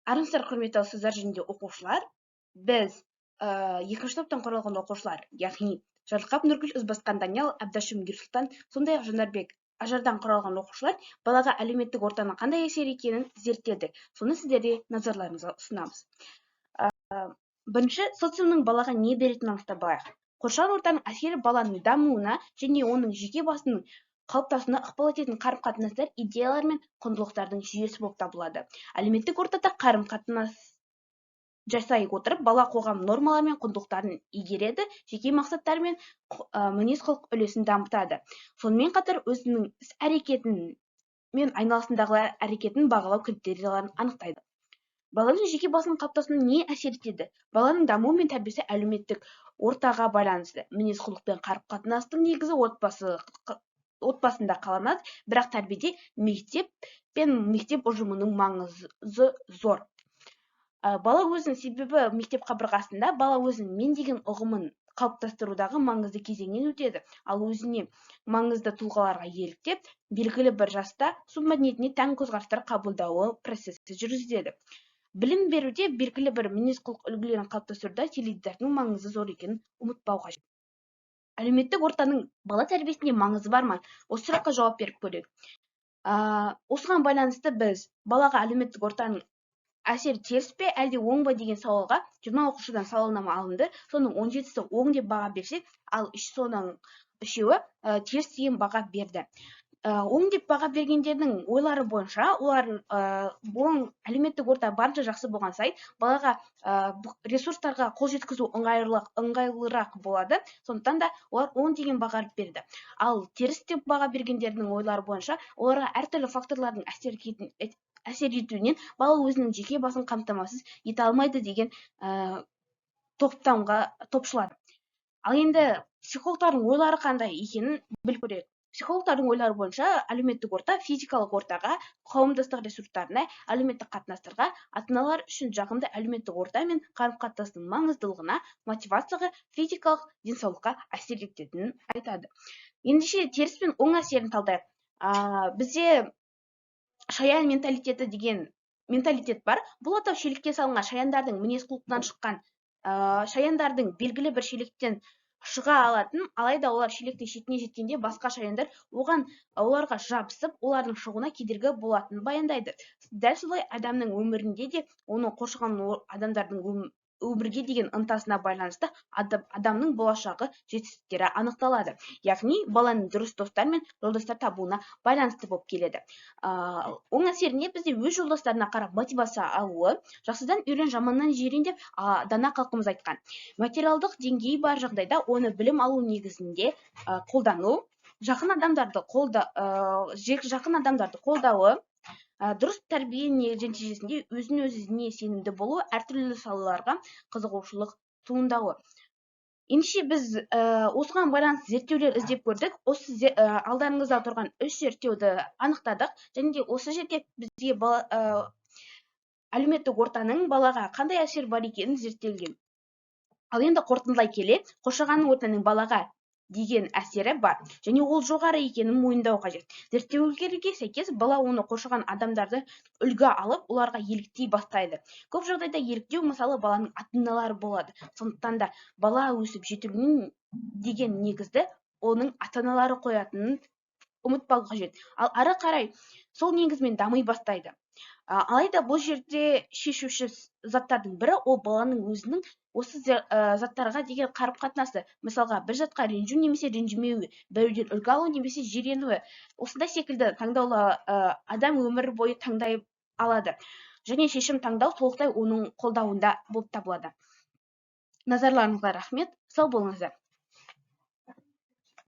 Армысыздар, құрметті ұстаздар және де оқушылар! Біз, екінші топтан құралған оқушылар, яғни Жарылқап Нұргүл, Ізбасқан Даниял, Әбдәшім Ерсұлтан, сондай-ақ Жанарбек Ажардан құралған оқушылар балаға әлеуметтік ортаның қандай әсер екенін зерттедік. Соны сіздерге назарларыңызға ұсынамыз. Бірінші, социумның балаға не беретінін анықтап алайық. Қоршаған ортаның әсері баланың дамуына және оның жеке басының қалыптасуына ықпал ететін қарым-қатынастар, идеялар мен құндылықтардың жүйесі болып табылады. Әлеуметтік ортада қарым-қатынас жасай отырып, бала қоғам нормалары мен құндылықтарын игереді, жеке мақсаттары мен мінез-құлық үлесін дамытады. Сонымен қатар өзінің іс-әрекетін мен айналасындағылар әрекетін бағалау критерийлерін анықтайды. Баланың жеке басының қалыптасуына не әсер етеді? Баланың дамуы мен тәрбиесі әлеуметтік ортаға байланысты. Мінез-құлық пен қарым-қатынастың негізі отбасында қаланады, бірақ тәрбиеде мектеп пен мектеп ұжымының маңызы зор. Бала өзінің, себебі мектеп қабырғасында бала өзінің мен деген ұғымын қалыптастырудағы маңызды кезеңнен өтеді, ал өзіне маңызды тұлғаларға еліктеп, белгілі бір жаста субмәдениетіне тән көзқарастар қабылдауы процесі жүргізіледі. Білім беруде белгілі бір мінез-құлық үлгілерін қалыптастыруда теледидардың маңызы зор екенін ұмытпау қажет. Әлеуметтік ортаның бала тәрбиесінде маңызы бар ма? Осы сұраққа жауап беріп көрейік. Осыған байланысты біз балаға әлеуметтік ортаның әсері теріс пе, әлде оң ба деген сауалға 20 оқушыдан сауалнама алынды. Соның 17-сі оң деп баға берсе, ал соның үшеуі теріс деген баға берді. Оң деп баға бергендердің ойлары бойынша, олар оң әлеуметтік орта барынша жақсы болған сайын балаға ресурстарға қол жеткізу ыңғайлырақ болады. Сондықтан да олар оң деген баға берді. Ал теріс деп баға бергендердің ойлары бойынша, оларға әртүрлі факторлардың әсер етуінен бала өзінің жеке басын қамтамасыз ете алмайды деген топтамға топшылады. Ал енді психологтардың ойлары қандай екенін біліп көрейік. Психологтардың ойлары бойынша, әлеуметтік орта физикалық ортаға, қауымдастық ресурстарына, әлеуметтік қатынастарға, ата аналар үшін жағымды әлеуметтік орта мен қарым қатынастың маңыздылығына, мотивацияға, физикалық денсаулыққа әсер ететінін айтады. Ендеше теріс пен оң әсерін талдайық. Бізде шаян менталитеті деген менталитет бар. Бұл атау шелекке салынған шаяндардың мінез құлқынан шыққан. Шаяндардың белгілі бір шелектен шыға алатын, алайда олар шелектің шетіне жеткенде басқа шаяндар оларға жабысып, олардың шығуына кедергі болатынын баяндайды. Дәл солай адамның өмірінде де оны қоршаған адамдардың өмірге деген ынтасына байланысты адамның болашағы, жетістіктері анықталады. Яғни баланың дұрыс достар мен жолдастар табуына байланысты болып келеді. Оң әсеріне бізде өз жолдастарына қарап мотивация алуы. Жақсыдан үйрен, жаманнан жирен деп дана халқымыз айтқан. Материалдық деңгейі бар жағдайда оны білім алу негізінде қолдану, жақын адамдарды қолдауы, дұрыс тәрбие нәтижесінде өзін өзіне сенімді болу, әртүрлі салаларға қызығушылық туындауы. Ендеше біз осыған байланысты зерттеулер іздеп көрдік. Осы алдарыңызда тұрған үш зерттеуді анықтадық және де осы жерде бізге әлеуметтік ортаның балаға қандай әсері бар екенін зерттелген. Ал енді қорытындылай келе, қоршаған ортаның балаға деген әсері бар және ол жоғары екенін мойындау қажет. Зерттеулерге сәйкес, бала оны қоршаған адамдарды үлгі алып, оларға еліктей бастайды. Көп жағдайда еліктеу мысалы баланың ата аналары болады. Сондықтан да бала өсіп жетілуінің деген негізді оның ата аналары қоятынын ұмытпау қажет. Ал ары қарай сол негізмен дами бастайды. Алайда бұл жерде шешуші заттардың бірі ол баланың өзінің осы заттарға деген қарым қатынасы. Мысалға, бір затқа ренжу немесе ренжімеуі, біреуден үлгі алу немесе жиренуі, осындай секілді таңдаулы адам өмір бойы таңдай алады және шешім таңдау толықтай оның қолдауында болып табылады. Назарларыңызға рахмет, сау болыңыздар.